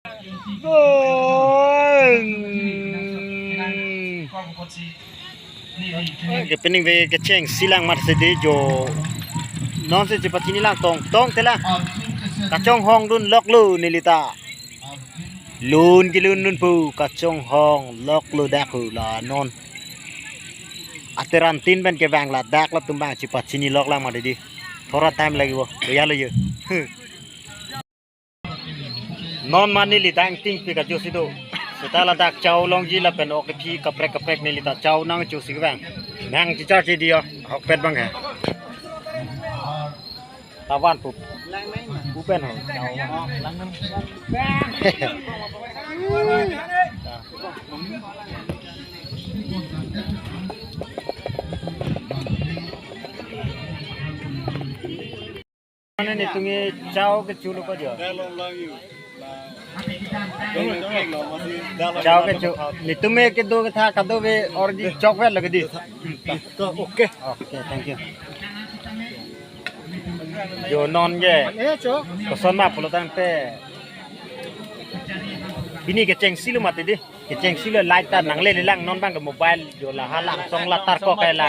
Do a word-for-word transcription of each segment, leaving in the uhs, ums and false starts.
Gol. Ke pining ave kechengsi lang mat sidi jo. Non si chepachini lang tong tong te la. Kachonghong dun loklo nelita. Lun kelun dun pu kachonghong loklo dak hu la non. Ateran tin pen kevang ladak latum abang chepachini lok lang mat sidi. Thora time lagibo. Lo ya lo yo. Non ma neli dang tingpi kajo si do. Seta ladak chau longji lapen ok phi kaprek kaprek nelita chau nangchosi kevang. Nangchechar chidi yo. Ahokpet abang he. Tavan pu. Pu pen ho. Chau. Mane netum ke chau kecho lo ko jo. Chau kecho. Netum ke kedo ketha kado ave orji chokvet lagi di. Okay. Okay, thank you. Jo non ke. Koson ma pulo tangte. Pini kechengsi lo mati di. Kechengsi lo light ta nangle le lang non abang ke mobile jo la halang song la tarkok ke la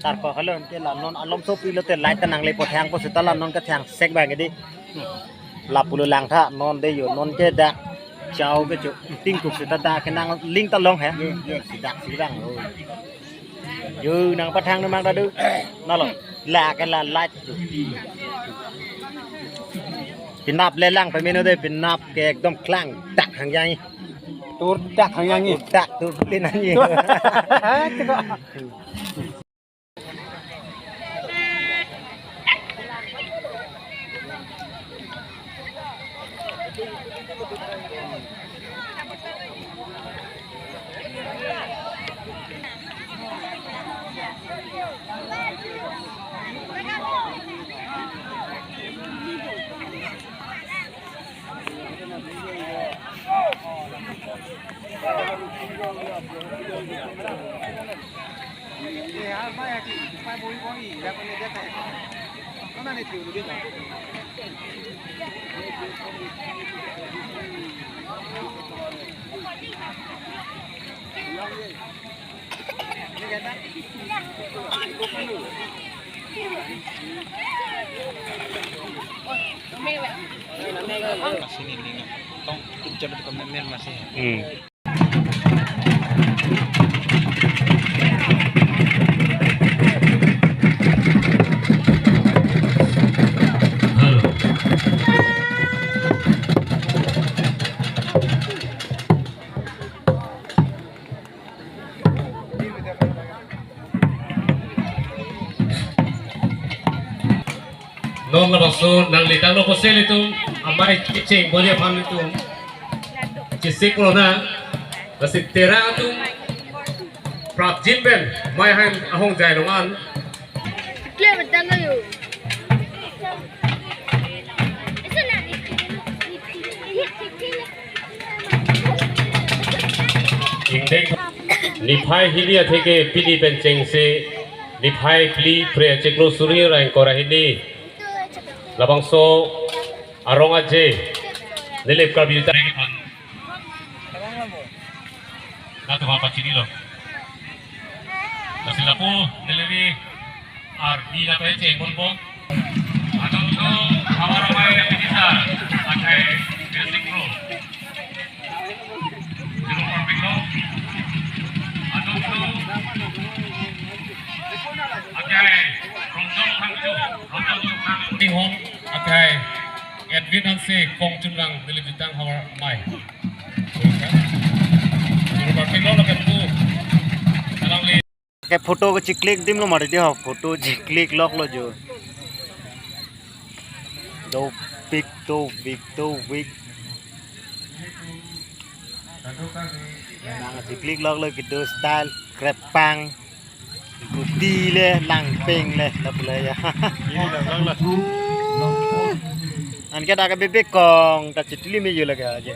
tarkok halo ke la non alom so pilo te light ta nangle po thang po seta la non ke thang sek abang ke di. La pulo lang tha non de jo non ke dak chau kecho tingkup seta dak ke nangling ta long he. Yo, yo. Sidak sidang lo. Yo nangpathang namang ta do. Nalo. La ke la light. Pinap le lang pemino de pinap ke ekdom klang dak hang yang. Tur dak hang yang ni. Tur dak tur tin hang ni. Cekok. Masih ni, ni, ni. Tong, tu jam tu kami main masih. Hmm. Non labangso nangli tanglo kosel itum amai kecheng bolya aphan itum chesik rona, lasi Terang atum prapjin pen mai hang ahong jai long an. Ingdeng niphai hini atheke pini pen chengsi niphai phli phre chiklo suri ra ingkoi ra hini labangso arong aje Nilip Karbi Juta. Latum aphan pachini lo. Lasi lapu neli ardi lapen chengbom bom. Atum tu Havar Amei Minister akai Basic Pro. Juru parpiklo. Atum tu akai Romjong Thangcho, Romjong Thangcho. Ting hon akai Edwin Hanse kong chunrang Nilip Jutang Havar Amei. Juru parpiklo lapen pu alangli. Ke photo kechiklik dim lo mari di ho, photo chiklik loklo jo. Dopik, dopik, dopik. Nangchiklik loklo kedo style krepang. Kuti le langpeng le lapu le ya. Anke dak ke bebek kong ta chitili me yo lagi aja.